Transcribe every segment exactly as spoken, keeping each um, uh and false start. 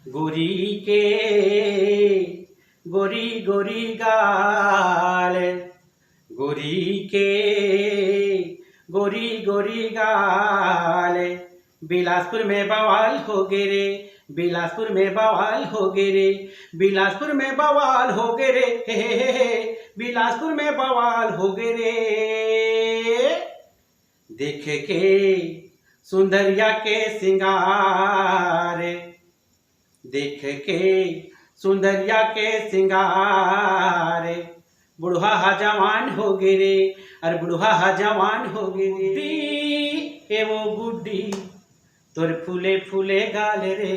गोरी के गोरी गोरी गाल, गोरी के गोरी गोरी गाल, बिलासपुर में बवाल हो गे रे, बिलासपुर में बवाल हो गे रे, बिलासपुर में बवाल हो गे रे, हे, हे, हे, हे, बिलासपुर में बवाल हो गे रे। देख के सुंदरिया के सिंगार, देख के सुंदरिया के सिंगार, बुढ़वा हा जवान हो गे रे, अरे बुढ़वा हा जवान हो गे रे। गुड्डी, ए वो गुड्डी, तोर फूले फूले गाल रे,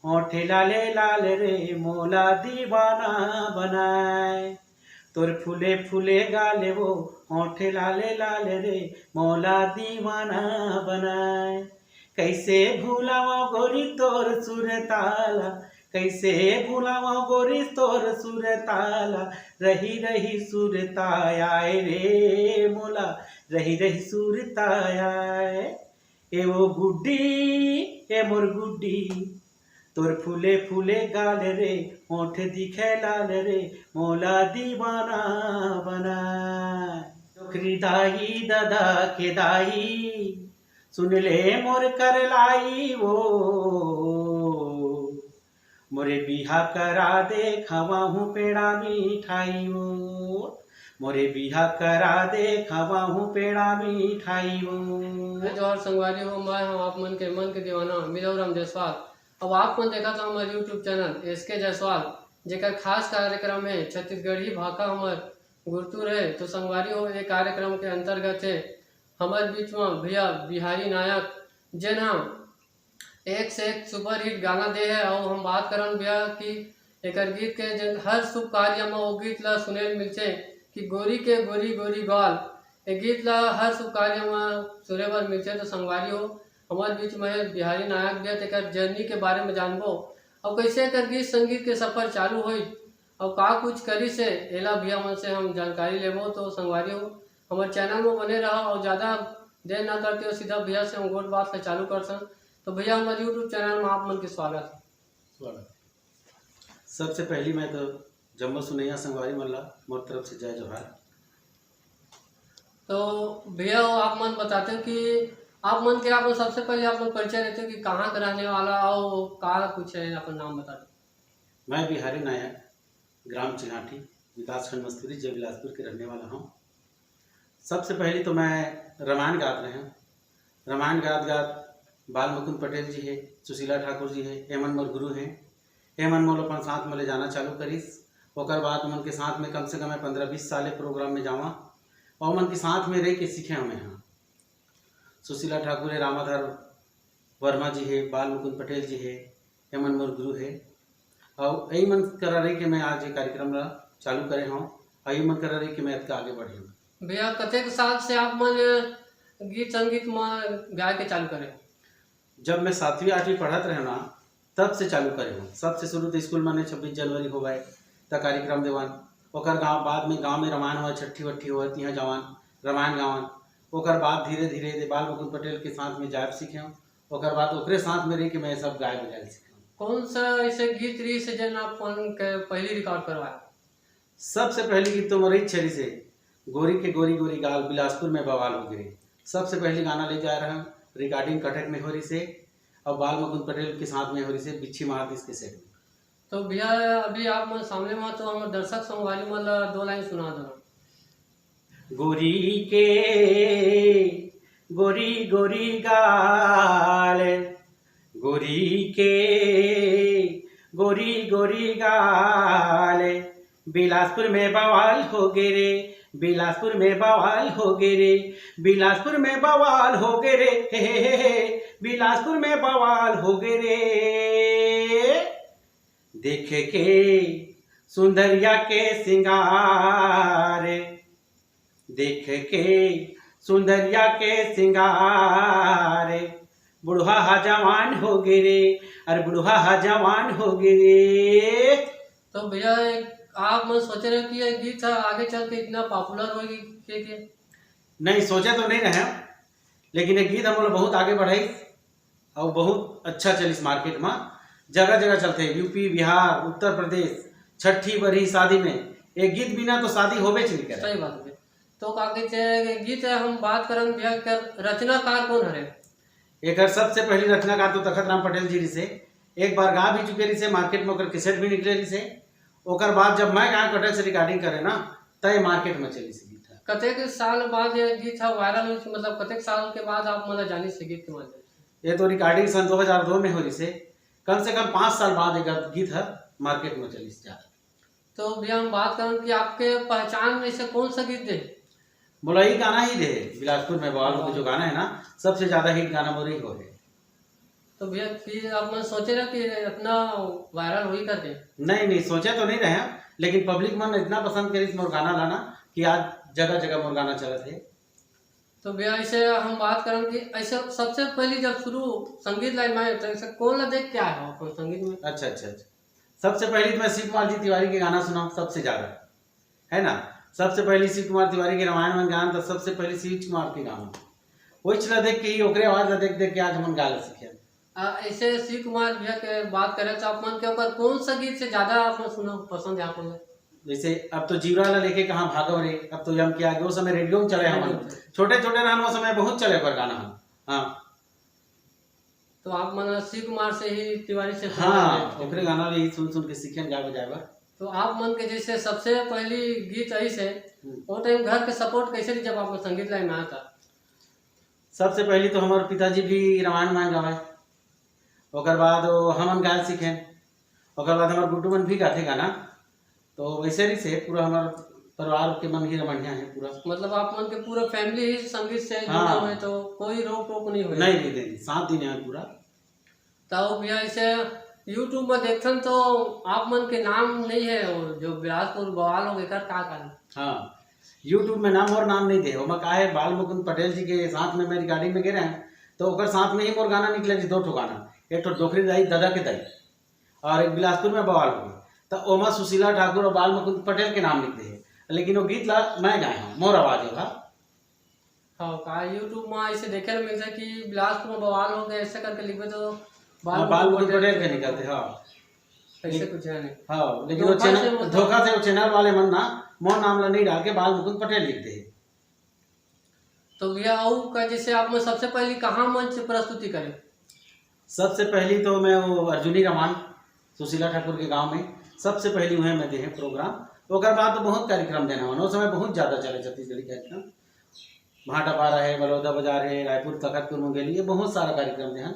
होठे लाले लाल रे, मोला दीवाना बनाए। तोर फूले फूले गाल वो, होठे लाले लाल रे, मोला दीवाना बनाए। कैसे भूलावा गोरी तोर सुरताला, कैसे भूलावा गोरी तोर सुरताला, रही रही सुरताए रे मोला, रही रही सुरताए। ए वो गुड्डी, ए मोर गुड्डी, तोर फूले फूले गाल रे, होठ दिखे लाल रे, मोला दीवाना बनाए। डोकरी दाई ददा के दाई, सुन ले मोर करलाई वो, मोरे बिहा करा दे, खवाहूँ पेड़ा मिठाई वो, मोरे बिहा करा दे, खवाहूँ पेड़ा मिठाई वो। जोहार संगवारी हो, मैं हूँ आप मन के मन के दीवाना मिलौराम जायसवाल। अब आप मन देखत हो हमर YouTube चैनल एसके जायसवाल, जेकर खास कार्यक्रम है छत्तीसगढ़ी भाखा हमर गुरतुर है। तो संगवारी हो, ये कार्यक्रम के अंतर्गत है हमर बीच में भैया बिहारी नायक, जेन ह एक से एक सुपरहिट गाना दे हे। अउ हम बात करन भैया कि एकर गीत के जेन हर शुभ कार्य म वो गीत ला सुने ल मिलथे कि गोरी के गोरी गोरी गाल, ये गीत ला हर शुभ कार्य म सुने बर मिलथे। तो संगवारी हो, हमर बीच में हे बिहारी नायक भैया, तेकर जर्नी के बारे में जानबो अउ कैसे एकर गीत संगीत के सफर चालू होई अउ का कुछ करिस हे, एला भैया मन से हम जानकारी लेबो। तो संगवारी हो, हमर चैनल में बने रहा अउ ज्यादा देर ना करते हुए सीधा भैया से हम गोठ बात ला चालू करथन। तो भैया, हमर YouTube चैनल में आप मन के स्वागत है। स्वागत है। सबसे पहली मैं तो जम्मो सुनैया संगवारी मन ला मोर तरफ से जय जोहार। तो भैया, आप मन बताते हो कि आप मन के, आप मन सबसे पहले आप मन परिचय देते हो कि कहाँ के रहने वाला और का कुछ है, अपन नाम बता दो। मैं बिहारी नायक, ग्राम चिल्हाटी, विकासखंड मस्तूरी, जिला बिलासपुर के रहने वाला हूँ। सबसे पहले तो मैं रामायण गात रहे हूँ। रामायण गात गात बाल मुकुंद पटेल जी है, सुशीला ठाकुर जी है, एमन मोर गुरु हैं। एमन मोला अपन साथ में ले जाना चालू करिस। ओकर बाद ओमन के साथ में कम से कम मैं पंद्रह बीस साल ए प्रोग्राम में जावा और ओमन के साथ में रह के सीखे हमें हाँ। सुशीला ठाकुर है, रामाधर वर्मा जी है, बाल मुकुंद पटेल जी है, एमन मोर गुरु है। और यही मन करा रही कि मैं आज ये कार्यक्रम ला चालू करे हूँ और यही मन करा रही कि मैं अतका आगे बढ़े हूँ। भैया, कतेक साल से आप मन गीत संगीत में गाय के चालू करे हो? जब मैं सातवीं आठवीं पढ़त रहे ना, तब से चालू करे हूँ। सबसे शुरू तो स्कूल में छब्बीस जनवरी होवय, त कार्यक्रम देवन, ओकर गाँव, बाद में गाँव में रामायण होवय, छठी वट्ठी होवय, तिहाँ जावन, रामायण गावन। ओकर बाद धीरे धीरे दे बाल मुकुंद पटेल के साथ में जायब सीखे हूँ। ओकर बाद ओकरे साथ में रह के मैं सब गाय बजाय सीखे हूँ। कौन सा ऐसे गीत रही से जन आप कौन के पहली रिकॉर्ड करवाया? सबसे पहली गीत तो मोर इच्छा रही से गोरी के गोरी गोरी गाल, बिलासपुर में बवाल हो गिरे। सबसे पहली गाना ले जा रहा हूँ, रिकॉर्डिंग कटक में हो रही से और बाल मुकुंद पटेल के साथ में हो रही से बिच्छी मार दिस के सेट में। तो भैया, अभी आप मन सामने में तो हम दर्शक संगवारी मन ला दो लाइन सुना दो। गोरी के गोरी गोरी गाल, गोरी के गोरी गोरी गाल, बिलासपुर में बवाल हो गे रे, बिलासपुर में बवाल हो गे रे, बिलासपुर में बवाल हो गे रे, हे, हे, हे, हे, बिलासपुर में बवाल हो गे रे। देख के सुंदरिया के सिंगार, देख के सुंदरिया के सिंगार, बुढ़वा हा जवान हो गे रे, अरे बुढ़वा हा जवान हो गे रे। तो भैया, एक आप मन सोचे रहे कि ये गीत ह आगे चल के इतना पॉपुलर होगी के, के? नहीं, सोचे तो नहीं रहे, लेकिन ये गीत हमन ला बहुत आगे बढ़ाई और बहुत अच्छा चलिस मार्केट में। जगह जगह चलथे, यूपी, बिहार, उत्तर प्रदेश, छठी बरही शादी में, ये गीत बिना तो शादी होबेच नहीं करे। सही बात है। तो का कहते हैं, गीत है, हम बात करन भैया कर, रचनाकार कौन हरे? एकर सबसे पहली रचनाकार तो तखत राम पटेल जी रिसे। एक बार गा भी चुके रिसे, मार्केट में ओकर कैसेट भी निकले रिसे। ओकर बाद जब मैं गाय पटेल से रिकॉर्डिंग करे ना, तय मार्केट में चली से गीत है। कतेक साल बाद ये गीत है वायरल हुई, मतलब कतेक साल के बाद आप मन ला जानी से गीत के माध्यम से? ये तो रिकॉर्डिंग सन दो हज़ार दो में हो रिसे। कम से कम पाँच साल बाद एक गीत है मार्केट में चली से ज्यादा। तो भैया हम बात करन कि आपके पहचान में से कौन सा गीत दे? मोला ये गाना ही दे, बिलासपुर में बवाल हो के जो गाना है ना, सबसे ज्यादा हिट गाना मोर ही हो है। तो भैया फिर आप मन सोचे रहे कि इतना वायरल हुई करके? नहीं, नहीं, सोचे तो नहीं रहे हैं, लेकिन पब्लिक मन इतना पसंद करिस मोर गाना लाना कि आज जगह जगह मोर गाना चलत है। तो भैया ऐसे हम बात करन कि ऐसे सबसे पहली जब शुरू संगीत लाइन में आए तो ऐसे कौन ला देख के आए हो अपन संगीत में? अच्छा, अच्छा, अच्छा। सबसे पहली तो मैं शिव कुमार जी तिवारी के गाना सुना सबसे ज्यादा, है ना? सबसे पहली शिव कुमार तिवारी के रामायण में गान तो सबसे पहली शिव कुमार के गाना। वही ला देख के ही, ओकरे आवाज ला देख देख के आज हमन गाना सीखे। आ, ऐसे शिव कुमार भैया के बात करें तो आप मन के ओकर कौन सा गीत से ज्यादा आप मन सुना पसंद है आप मन? जैसे अब तो जीवरा ला लेके कहाँ भागो रे, अब तो यम के आगे, वो समय रेडियो में चले हमन। रेडियो में। छोटे छोटे रहन वो समय बहुत चले पर गाना हम। हाँ। तो आप मन शिव कुमार से ही, तिवारी से हाँ, सुना है। ओकरे गाना भी सुन सुन के सीखे गाए बजाए बर। तो आप मन के जैसे सबसे पहली गीत आई से, हम्म। वो टाइम घर के सपोर्ट कैसे रही जब आप मन संगीत लाइन में आया था? सबसे पहली तो हमारे पिताजी भी रामायण में गावे, ओकर बाद वो हमन गाए सीखे, ओकर बाद हमारे गुड्डू मन भी गाथे गाना। तो वैसे रही से पूरा हमार परिवार के मन ही रमणिया है पूरा। मतलब आप मन के पूरा फैमिली ही संगीत से जुड़ा हाँ। हुआ है, तो कोई रोक टोक नहीं हुई? नहीं, नहीं, नहीं, साथ दिन है पूरा। तो भैया ऐसे YouTube में देखथन तो आप मन के नाम नहीं है, वो जो बिलासपुर बवाल हो एकर का कारण? हाँ, YouTube में नाम और नाम नहीं दे, ओमा का है, बाल मुकुंद पटेल जी के साथ में मैं रिकॉर्डिंग में गे रहे हैं, तो ओकर साथ में ही मोर गाना निकले जी, दो ठो गाना, एक ठो डोकरी दाई, ददा के दाई, और एक बिलासपुर में बवाल हो गई, तो ओमा सुशीला ठाकुर और बाल मुकुंद पटेल के नाम लिख दे, लेकिन वो गीत ला मैं गाए हूँ, मोर आवाज है। हाँ, का YouTube में ऐसे देखे ला मिलता है कि बिलासपुर में बवाल हो गए, ऐसे करके लिखबे तो हाँ, बाल मुकुंद पटेल के निकलते, हाँ। ऐसे कुछ है नहीं। हाँ, लेकिन वो धोखा से चैनल, मतलब धोखा से वो चैनल वाले मन ना मोर नाम ला नहीं डाल के बाल मुकुंद पटेल लिख दे। तो भैया, अउ का जैसे आप में सबसे पहली कहाँ मंच प्रस्तुति करे? सबसे पहली तो मैं वो अर्जुनी रमान, सुशीला ठाकुर के गांव में, सबसे पहली उहें मैं देहे प्रोग्राम। ओकर बाद तो बहुत कार्यक्रम देना हवन, उस समय बहुत ज्यादा चले छत्तीसगढ़ी कार्यक्रम। भाटापारा है, बलौदा बाजार है, रायपुर, तखतपुर, मुंगेली, ये बहुत सारा कार्यक्रम देहन।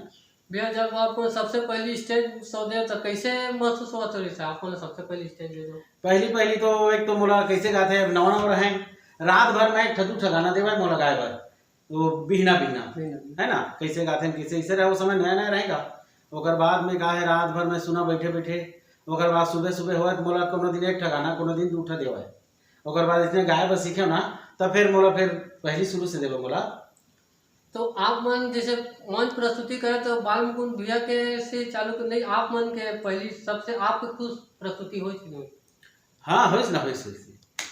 भैया, जब आप सबसे पहली स्टेज शो दे तो कैसे महसूस हुआ था, जैसे आप मन सबसे पहली स्टेज दे दो? पहली पहली तो एक तो मोला कैसे गाथे, अब नवा नवा रहे, रात भर में एक ठा दू ठा गाना देवे मोला गाए बर, वो बिहना बिहना, बिहना, बिहना। है ना, कैसे गाथे, कैसे, इसे रहे, वो समय नया नया रहेगा। ओकर बाद में का है, रात भर में सुना बैठे बैठे, ओकर बाद सुबह सुबह होए तो मोला कोनो दिन एक ठा गाना, कोनो दिन दू ठा देवे। ओकर बाद इसने गाए बर सीखे ना, तब फिर मोला फिर पहली शुरू से देवे मोला। तो आप मन जैसे मंच प्रस्तुति करे तो बाल मुकुंद भैया के से चालू कर, नहीं, आप मन के पहली सबसे आपके खुद प्रस्तुति होइस कि नहीं? हाँ, होइस ना, होइस, होइस।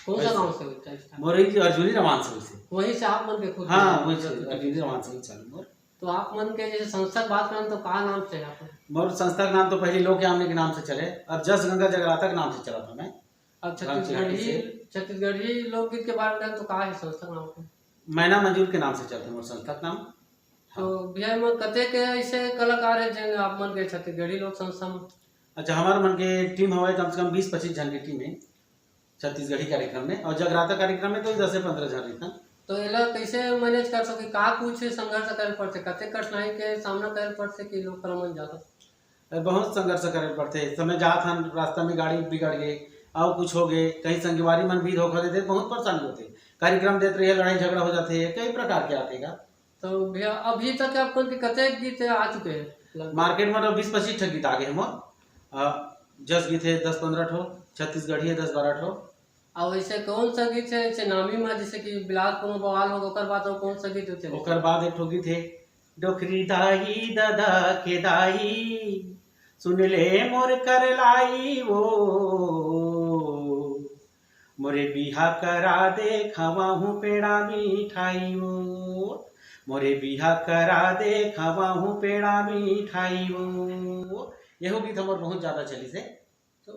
कौन सा होइस। गांव से होइस start? मोर ही अर्जुनी रमान से होइस। वहीं से आप मन के खुद हाँ, के वहीं से, प्रस्तुति अर्जुनी रमान से ही चालू मोर। तो आप मन के जैसे संस्था के बात करन तो का नाम से है आप? मोर संस्था के नाम तो पहले लोक यामिनी के नाम से चले, अब जस गंगा जगराता के नाम से चला था मैं। अब राम चिराग छत्तीसगढ़ी, से। छत्तीसगढ़ी लोकगीत के बारे में तो का है संस्था के नाम पे? मैना मंजूर के नाम से चलते मोर संस्था के नाम। तो भैया, एमा कतेक ऐसे कलाकार है जिन आप मन के छत्तीसगढ़ी लोक संस्था में? अच्छा, हमारे मन के टीम हवे कम से कम बीस पच्चीस जन की टीम है छत्तीसगढ़ी कार्यक्रम में, और जगराता कार्यक्रम में तो दस से पन्द्रह जन रहता। तो एला कैसे मैनेज कर सके? का कुछ संघर्ष करे पड़थे, कतेक कठिनाई के सामना करे पड़थे कि लोग मन जाता? अरे, बहुत संघर्ष करे पड़थे। समय जात हन, रास्ता में गाड़ी बिगड़ गे, अउ कुछ हो गे, कहीं संगवारी मन भी धोखा देथे, बहुत परेशानी होथे। कार्यक्रम देत रहिए, लड़ाई झगड़ा हो जाथे, कई प्रकार के आथे गा। तो भैया, अभी तक आप मन के कतेक गीत आ चुके हैं लगभग? मार्केट में तो बीस पच्चीस ठे गीत आ गे हे मोर। अ, जस गीत है दस पन्द्रह ठो, छत्तीसगढ़ी है दस बारह ठो। अउ ऐसे कौन सा गीत है, जैसे नामी में, जैसे कि बिलासपुर में बवाल होगा, ओकर बाद और कौन सा गीत होते हैं? ओकर बाद एक ठो गीत है, डोकरी दाई ददा के दाई, सुन ले मोर करलाई वो, मोरे बिहा करा दे खवाहूँ पेड़ा मिठाई वो, मोरे बिहा करा दे खवाहूँ पेड़ा मिठाई वो। यहू गीत हमर बहुत ज्यादा चलिस हे। तो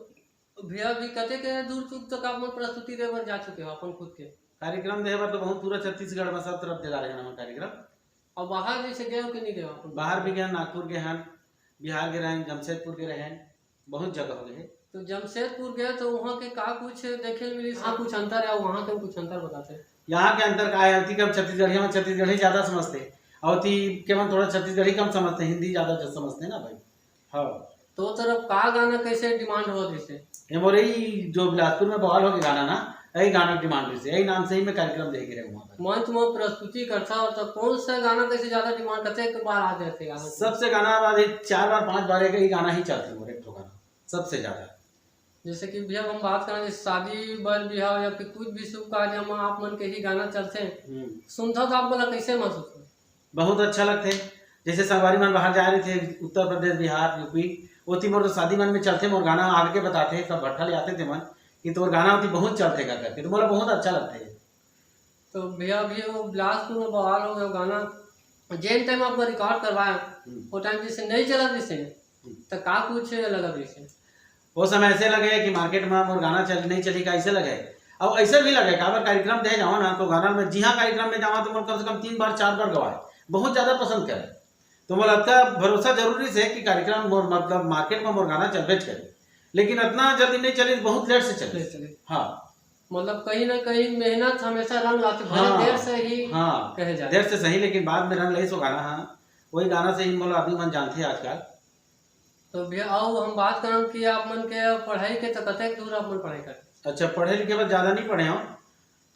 भैया, अभी कतेक दूर तक आप मन प्रस्तुति दे बर जा चुके हो अपन खुद के? कार्यक्रम दे बर तो बहुत पूरा छत्तीसगढ़ में सब तरफ दे डारे हन हमन कार्यक्रम। और बाहर जैसे गए हो कि नहीं गए हो अपन? बाहर भी गए, नागपुर गए हन, बिहार गए रहन, जमशेदपुर गए रहन, बहुत जगह हो गए। तो जमशेदपुर गए तो वहाँ के का कुछ देखे ल मिली? हाँ, कुछ अंतर है, वहाँ के कुछ अंतर बताते हैं। यहाँ के अंतर का है, अवती के हम छत्तीसगढ़िया में छत्तीसगढ़ी ज्यादा समझते, अवती के मन थोड़ा छत्तीसगढ़ी कम समझते, हिंदी ज्यादा समझते ना भाई। हाँ। तो तरफ का गाना कैसे डिमांड होत रहिसे? ये मोर यही जो बिलासपुर में बवाल होके गाना ना, यही गाना डिमांड रहिसे, यही नाम से ही मैं कार्यक्रम देख रहे हूँ वहाँ पर। मंच में प्रस्तुति करता हो तो कौन सा गाना कैसे ज्यादा डिमांड करते हैं, एक बार आ जाते गाना? सबसे गाना बाद एक चार बार, पांच बार एक ही गाना ही चलते मोर, एक ठो गाना सबसे ज्यादा। जैसे कि भैया हम बात करें, जैसे शादी बर बिहाव या फिर कुछ भी शुभ कार्य में आप मन के ही गाना चलते हैं, हम्म। सुनता तो आप मन ला कैसे महसूस हो? बहुत अच्छा लगथे। जैसे संगवारी मन बाहर जा रहिथे, उत्तर प्रदेश, बिहार, यूपी, ओती मोर शादी मन में चलथे, मोर गाना आके बताथे, सब भट्ठा ले आथे ते मन कि तोर गाना ओती बहुत चलथे का करके, तो मोला बहुत अच्छा लगथे। तो भैया, अभी वो बिलासपुर में बवाल हो गया गाना, जेन टाइम आप रिकॉर्ड करवाए, हम्म। वो टाइम जैसे नहीं चलत रहिसे, हम्म। तो का कुछ लगत रहिसे? वो समय ऐसे लगे कि मार्केट में मोर गाना चल, नहीं चली का, ऐसे लगे। और ऐसे भी लगे, काबर कार्यक्रम दे जाओ ना, तो गाना में, जी हाँ, कार्यक्रम में जावा तो मोर कम से कम तीन बार, चार बार गवाए, बहुत ज्यादा पसंद करे। तो मोला अतका भरोसा जरूर रहिसे कि कार्यक्रम मोर, मतलब, मार्केट में मोर गाना चलबेच करे, लेकिन अतना जल्दी नहीं चली, बहुत लेट से चली। लेट चली। हाँ। मतलब, कहीं ना कहीं मेहनत हमेशा रंग लाथे, भले हाँ, देर से ही हाँ, कहे जाए। देर से सही, लेकिन बाद में रंग लाइस वो गाना। हाँ, वही गाना से ही मोला आदमी मन जानथे आजकल। तो भैया, आओ हम बात करन कि आप मन के पढ़ाई के, तो कतेक दूर आप मन पढ़ाई कर? अच्छा, पढ़े लिखे बर ज्यादा नहीं पढ़े हूँ,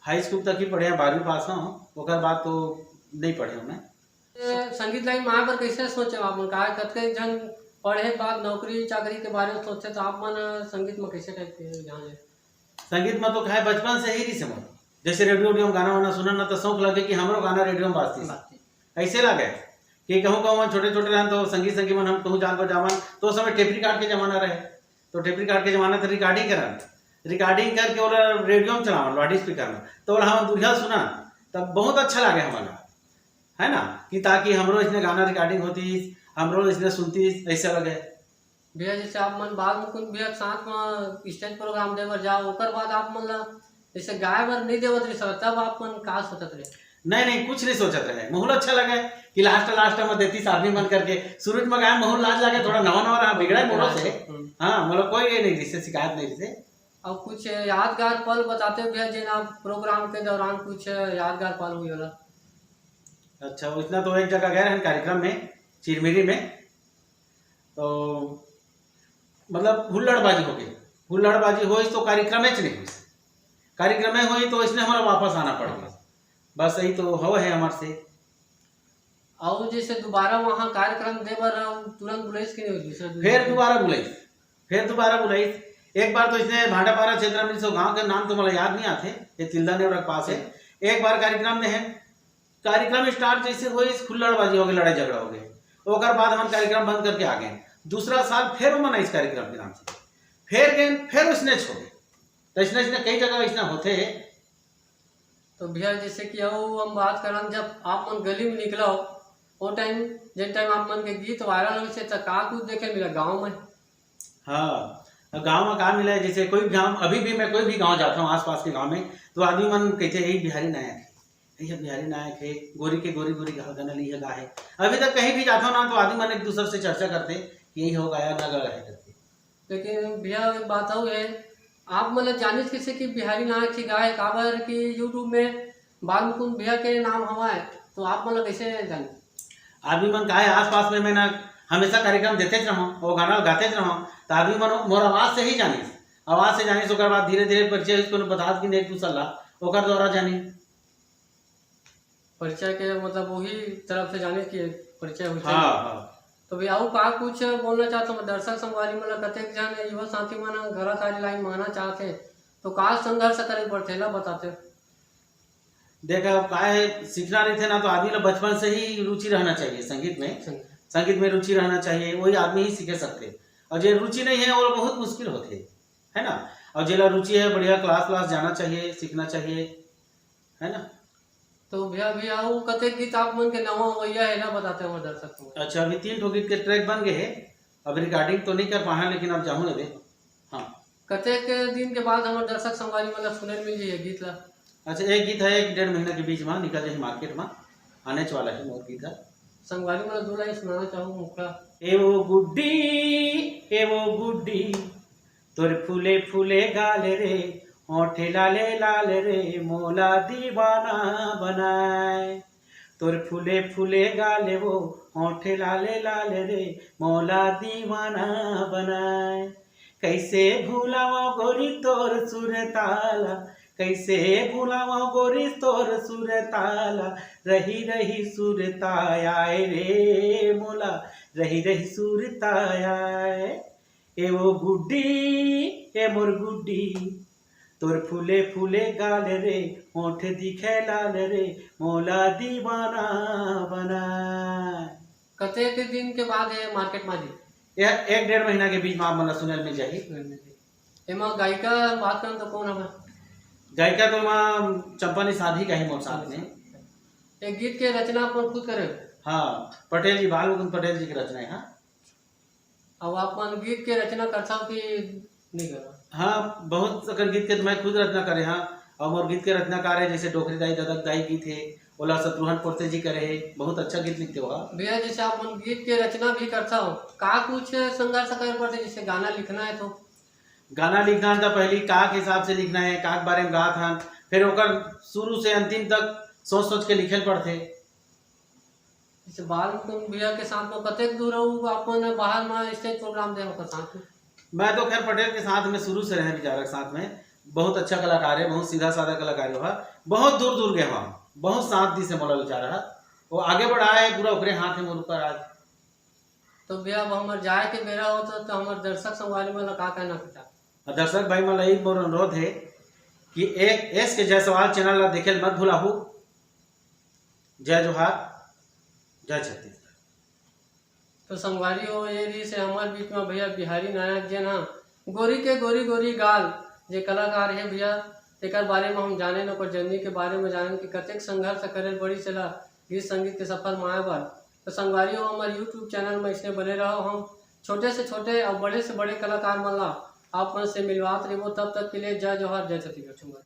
हाई स्कूल तक ही पढ़े हूँ, बारहवीं पास हूँ, ओकर बाद तो नहीं पढ़े हूँ मैं। ए, संगीत लाइन में आए बर कैसे सोचे आप मन? का कतके झन पढ़े बाद नौकरी चाकरी के बारे में सोचथे, तो आप मन संगीत में कैसे टाइप के ध्यान दे? संगीत में तो खाए बचपन से ही रहिसे मोर, जैसे रेडियो उडियो में गाना वाना सुनन ना, तो शौक लगे कि हमरो गाना रेडियो में बाजतिस। बाजतिस। ऐसे लगे कि कहूँ कहूँ हम छोटे छोटे रहन तो संगी संगी मन हम कहूँ जान बजावन, तो उस समय टेप रिकॉर्ड के जमाना रहे, तो टेप रिकॉर्ड के जमाना तो रिकॉर्डिंग करन, रिकॉर्डिंग करके ओला रेडियो में चलावन, लाउड स्पीकर में, तो ओला हम दूरिहा सुनन, तब बहुत अच्छा लगे हमन ला, है ना, कि ताकि हमरो इसने गाना रिकॉर्डिंग होतिस, हमरो इसने सुनतिस, ऐसे लगे। भैया, जैसे आप मन बाल मुकुंद भैया के साथ में स्टेज प्रोग्राम दे बर जाओ, ओकर बाद आप मन ला जैसे गाय बर नहीं देवत रहिस, तब आप मन का सोचत रहे? नहीं, नहीं, कुछ नहीं सोचत रहे। माहौल अच्छा लगे कि लास्ट, लास्ट में देतिस आदमी मन करके। शुरू में गाय माहौल लाज लगे, थोड़ा नवा नवा रहा, बिगड़ा मोरो से। हम्म। हाँ, मतलब कोई ये नहीं, जिससे शिकायत नहीं, जिसे। और कुछ यादगार पल बताते हो भैया, जेन आप प्रोग्राम के दौरान कुछ यादगार पल हुई होला? अच्छा, इतना तो एक जगह गए रहन कार्यक्रम में, चिरमिरी में, तो मतलब हुल्लड़बाजी हो गई, हुल्लड़बाजी होइस तो कार्यक्रम च नहीं होइस, कार्यक्रम होई तो इसने हमारा वापस आना पड़ गया। बस यही तो हव है हमारे से। और जैसे दोबारा वहाँ कार्यक्रम दे बर तुरंत बुलाइस कि नहीं होइस? दूसरा दिन फिर दोबारा बुलाइस, फिर दोबारा बुलाइस। एक बार तो इसने भांडापारा क्षेत्र में, सो गांव के नाम तो मोला याद नहीं आते, ये तिल्दा नेवरा के पास है। एक बार कार्यक्रम में है, कार्यक्रम स्टार्ट जैसे होइस, हुल्लड़बाजी हो गई, लड़ाई झगड़ा हो गए। ओकर बाद हम कार्यक्रम बंद करके आ गए। दूसरा साल फिर वो मनाइस कार्यक्रम के नाम से, फिर गए, फिर उसने छोड़े। तो इसने, इसने कई जगह इसने होते हैं। तो भैया, जैसे कि अउ हम बात करन, जब आप मन गली में निकला हो, वो टाइम, जिन टाइम आप मन के गीत वायरल होइस, तो का कुछ देखे मिला गांव में? हाँ, गांव में का मिला है, जैसे कोई गांव, अभी भी मैं कोई भी गांव जाता हूँ आसपास के गांव में, तो आदमी मन कहते हैं, "यही बिहारी नायक है, यही बिहारी नायक है, गोरी के गोरी गोरी घाघ गनल यही गा है।" अभी तक कहीं भी जाता हूँ ना, तो आदमी मन एक दूसरे से चर्चा करते हैं कि यही हो गाया ना गा है करके। लेकिन भैया, एक बात और है, आप मतलब जानिस कैसे कि बिहारी नायक ही गाए? काबर कि YouTube में बाल मुकुंद भैया के नाम हवाए, तो आप मतलब कैसे जानिस? आदमी मन काहे आसपास में मैं ना हमेशा कार्यक्रम देते रहूँ, वो गाना गाते रहूँ, तो आदमी मन मोर आवाज से ही जानिस, आवाज से जानिस। ओकर बाद धीरे धीरे परिचय होइस, कोनो बतात कि एक दूसर ला, ओकर द्वारा जानी। परिचय के मतलब वही तरफ से जाने कि परिचय होइस। हाँ, हाँ। तो भैया, अउ का कुछ बोलना चाहत हो दर्शक संगवारी मन ला? कतेक जन युवा साथी मन घराकारी लाइन में आना चाहत हे, तो का संघर्ष करे पड़थे, ला बताते? देख, अब का है, सीखना रहिथे ना, तो आदमी ला बचपन से ही रुचि रहना चाहिए संगीत में। संगीत। संगीत में रुचि रहना चाहिए, वही आदमी ही सीखे सकते। और जे रुचि नहीं है, वो बहुत मुश्किल होते, है ना। और जेला रुचि है, बढ़िया क्लास व्लास जाना चाहिए, सीखना चाहिए, है ना। तो भैया, भैया, वो कतेक गीत आप मन के नवा अवैया है ना, बताते हो दर्शक को। अच्छा, अभी तीन ठो गीत के ट्रैक बन गए हैं, अब रिकॉर्डिंग तो नहीं कर पाए हैं, लेकिन अब जाहूँ ना दे। हाँ। कतेक दिन के बाद हमर दर्शक संगवारी मन ला सुने मिल जाही ये गीत ला? अच्छा, एक गीत है, एक डेढ़ महीना के बीच में निकल जाही मार्केट में, आनेच वाला है मोर गीत है। संगवारी मन ला दो लाइन सुनाना चाहूँ मुखड़ा। ए वो गुड्डी, ए वो गुड्डी, तोर फूले फूले गाल रे, होठे लाले लाल रे, मोला दीवाना बनाए। तोर फूले फूले गाल वो, होठे लाले लाल रे, मोला दीवाना बनाए। कैसे भुलावं गोरी तोर सुरताला, कैसे भुलावं गोरी तोर सुरताला, रही रही सुरताए रे मोला, रही रही सुरताए। ए वो गुड्डी, ए मोर गुड्डी, तोर फूले फूले गाल रे, होठ दिखे लाल रे, मोला दीवाना बनाए। कतेक दिन के बाद ये मार्केट में आ जाही? यह एक डेढ़ महीना के बीच में आप मन ला सुने मिल जाही। एमा गायिका बात करन तो कौन हवे? गायिका तो माँ चंपा निषाद ही गाही मोर साथ में। ये गीत के रचना अपन खुद करे? हाँ, पटेल जी, बाल मुकुंद पटेल जी की रचना है। हाँ। अब आप मन गीत के रचना करथव कि नहीं करव? हाँ, बहुत अकन गीत के तो मैं खुद रचना करे हाँ, और मोर गीत के रचनाकार है जैसे डोकरी दाई ददक दाई गीत है, ओला शत्रुघ्न पोर्ते जी करे है, बहुत अच्छा गीत लिखते हो आप। भैया, जैसे आप मन गीत के रचना भी करथव, का कुछ संघर्ष करे पड़थे, जैसे गाना लिखना है तो? गाना लिखना है तो पहली का के हिसाब से लिखना है, का के बारे में गात हन, फिर ओकर शुरू से अंतिम तक सोच सोच के लिखे ल पड़थे। जैसे बाल मुकुंद भैया के साथ में कतेक दूर हो, अपन बाहर में स्टेज प्रोग्राम दे ओकर साथ में? मैं तो खैर पटेल के साथ में शुरू से रहे, विचारक साथ में बहुत अच्छा कलाकार है, बहुत सीधा साधा कलाकार है, बहुत दूर दूर गए वहाँ, बहुत साथ दी से मोला विचार है, वो आगे बढ़ाए, पूरा ओकरे हाथ है मोर ऊपर आज। तो भैया, अब हमर जाए के बेरा होत, तो हमर दर्शक संगवारी मन ला का कहना चाहत? और दर्शक भाई मन ला एक मोर अनुरोध है कि एक एस के जायसवाल चैनल ला देखे ल मत भुलाहू। जय जोहार, जय छत्तीसगढ़। तो संगवारी हो, ये रहिस हे हमर बीच में भैया बिहारी नायक जेन हा गोरी के गोरी गोरी गाल जे कलाकार हे भैया, तेकर बारे में हम जानेन, ओकर जर्नी के बारे में जानेन कि कतेक संघर्ष करे ल पड़िस एला गीत संगीत के सफर में आए बर। तो संगवारी हो, हमर YouTube चैनल में इसने बने रहो। हम छोटे से छोटे और बड़े से बड़े कलाकार मन ला आप मन से मिलवात रहिबो। तब तक के लिए जय जोहार, जय छत्तीसगढ़।